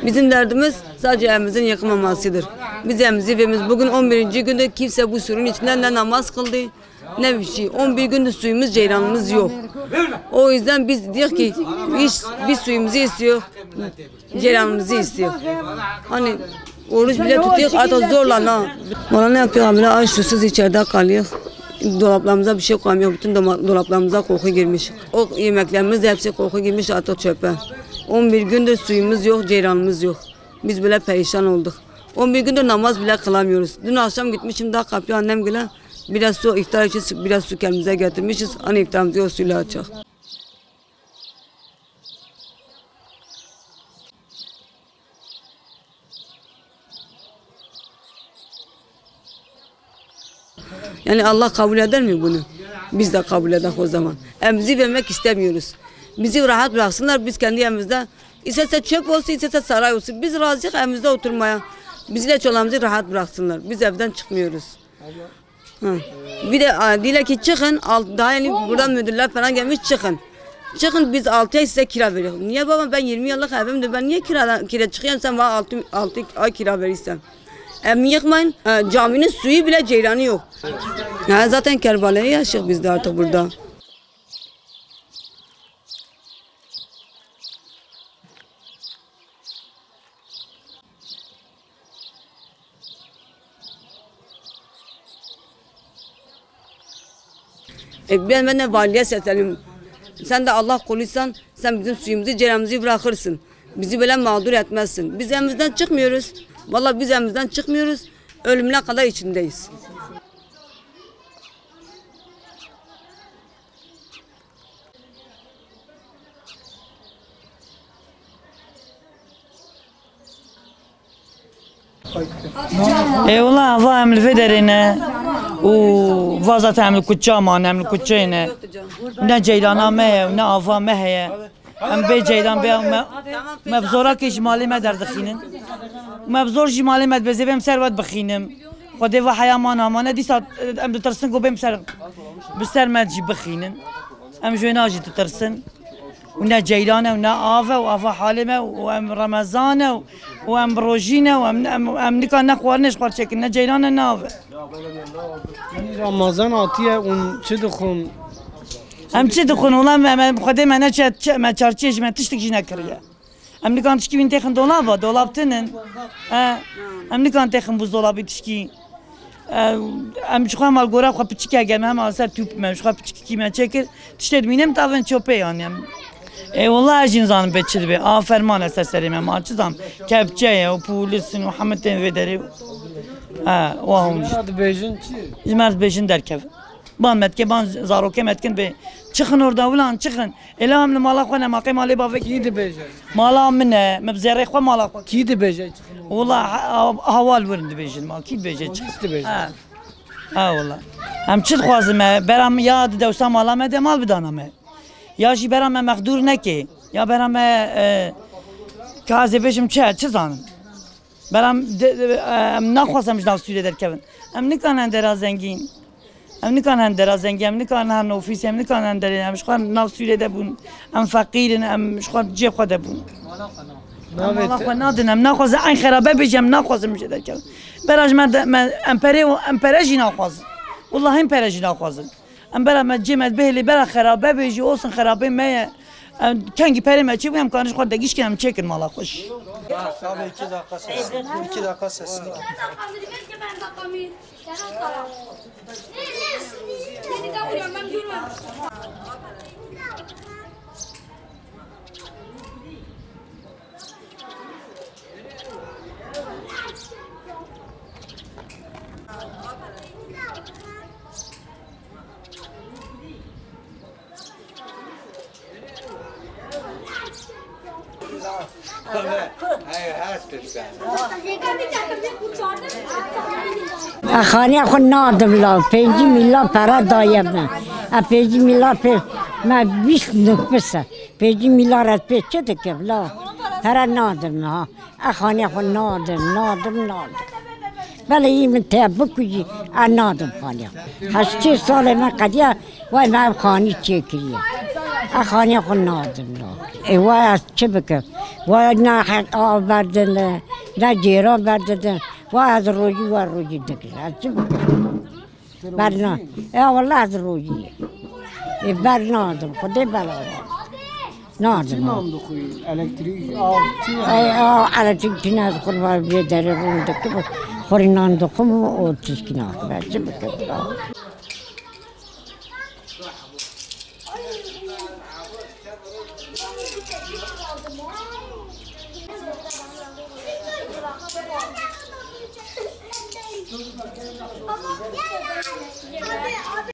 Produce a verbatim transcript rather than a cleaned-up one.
Bizim derdimiz sadece evimizin yıkılmamasıdır. Biz evimizi vermiş. Bugün on birinci gündür, kimse bu suyun içinde ne namaz kıldı, ne bir şey. On bir gündür suyumuz, ceyranımız yok. O yüzden biz diyor ki, iş, biz suyumuzu istiyor, ceyranımızı istiyor. Hani oruç bile tutuyor, hatta zorla ha. Valla ne yapıyor abi? Aç susuz içeride kalıyor. Dolaplarımıza bir şey koyamıyor. Bütün doma-, dolaplarımıza koku girmiş. O yemeklerimiz de hepsi koku girmiş, attık çöpe. On bir gündür suyumuz yok, ceyranımız yok. Biz bile perişan olduk. On bir gündür namaz bile kılamıyoruz. Dün akşam gitmişim daha kapıya annemgile. Biraz su, iftar için biraz su kendimize getirmişiz. Hani iftarımızı o suyla açacak. Yani Allah kabul eder mi bunu? Biz de kabul edek o zaman. Evimizi vermek istemiyoruz. Bizi rahat bıraksınlar, biz kendi evimizde, isterse çöp olsun, isterse saray olsun. Biz razıyız evimizde oturmaya. Bizi de çoğalarımızı rahat bıraksınlar. Biz evden çıkmıyoruz. Hı. Bir de, a, diyorlar ki çıkın, al-, daha yeni buradan müdürler falan gelmiş, çıkın. Çıkın, biz altı ay size kira veriyoruz. Niye baba, ben yirmi yıllık evimdir, ben niye kira, kira çıkıyorum, sen bana altı, altı ay kira verirsen. Evimi yıkmayın, e, caminin suyu bile ceyranı yok. Ha, zaten Kerbala'ya yaşıyoruz biz de artık burada. E, ben, ben de valiliğe seslenim. Sen de Allah kuluysan, sen bizim suyumuzu, ceramızı bırakırsın. Bizi böyle mağdur etmezsin. Biz evimizden çıkmıyoruz. Vallahi biz evimizden çıkmıyoruz. Ölümüne kadar içindeyiz. Ê wela, ava em li vê derê ne û va zaten em li kuçe mane, em li kuçeyê ne. Ne ceyrana me ye û ne ava me heye. Em bê ceyran bê me, me bi zorakê ji malê me derdixînin. Me bi zor jî malê me dibêze bêm ser we dibixînim. Xwedê va heya man hamane dîsa em ditirsin ku bêm ser, bi ser me jî bixînin. Em ji wêna jî ditirsin. Û ne ceyran e û ne av e û ava halê me û em Remezan e û, û em bi rojî ne û em, em, em nika ne xwarinê ji xwe çêkin, ne ceyran e ne av e. Yanî Ramazan hatiye û çi dixwin? Em çi dixwin? Wela me, me, Xwedê me ne çe, çe, me çarçiyê ji me tiştik jî nekiriye. Em nikan tişkî wîn têxin dolaba, dolab tinin. E, em nikan têxin buzdolabî tişkî. E, em ji xwe mal gora xwe piçik hege me, hema ser tûp me, ji xwe piçikî me çêkir. Tiştê dimîne min tavên çopê yanî em. Ê wela ez jî nizanim bê çi dibe. A ferman e ser serê me, ma çi zam. Kepçe ye û polîs in û hemî tên vê derê. Ha, wa hûn. Dibêjin çi? Ji me dibêjin derkevin. Ban me dike, ban zarokê me dikin bê. Çixin orada wilan, çixin. Êla em li mala xwe ne, ma qey malê bavê. Kî dibêje? Mala min e, min bi zêrê xwe mala xwe. Kî dibêje çixin? Wela ha-, ha-, hawal wirin dibêjin, ma kî dibêje çixin? Polis dibêje. Ha. Ha wela. Em çi dixwazin me? Bera min ya di dewsa mala me de mal bidana me. Ya jî bera me mexdûr neke. Ya bera me, e, ka ez ê bêjim çi, çi zanim? Beram de, de, em naxwazin em ji nav Sûriyê derkevin. Em nikarin dera zengîn. Em nikarin dera zengîn, em nikarin herin ofîsê, em nikarin derê. Em ji xwe nav Sûriyê de bûn. Em feqîr in, em ji xwe cihê xwe de bûn. Em mala xwe nadin, em naxwazin eyn xerabe bêjî, em naxwazin em jê derkevin. Bera ji me de, me, em perê, em pere jî naxwazin. Wellahî em pere jî naxwazin. Em bera me cê me dibêhê lê bera xerabe bê jî olsun, xerabê me ye. Em kengî perê me çêbû em karin ji xwe degîş kin em çêkin mala xwe jî. Abi iki dakika ses. İki dakika ses. E xaniya xwe nadim la, pêncî mîla pere daye min. E pêncî mîla pê me bîst nifis e. Pêncî mîla re pê çi dikim la? Pere nadim ha. E xaniya xwe nadim, nadim, nadim. Belê yî min te bikujî, e nadim xaniya. Heştê salê me qediya, way me ev xanî çêkiriye. E xaniya xwe nadim la. Ê way ez çi bikim? Wa ne heq av berdin, ne cêran berdin. Wa ez rojî, wa rojî dikir. Ez çi bikim? Berna. Ya wallah ez rojî. Ê bernadim. Xwedê bela. Nadim. Çi nan dixwî? Elektrîk, av, çi? Ay, a, elektrik tine ez xurba bê derê rûn dikim. Xurî nan dixwim û tişkî naxim. Çi bikim?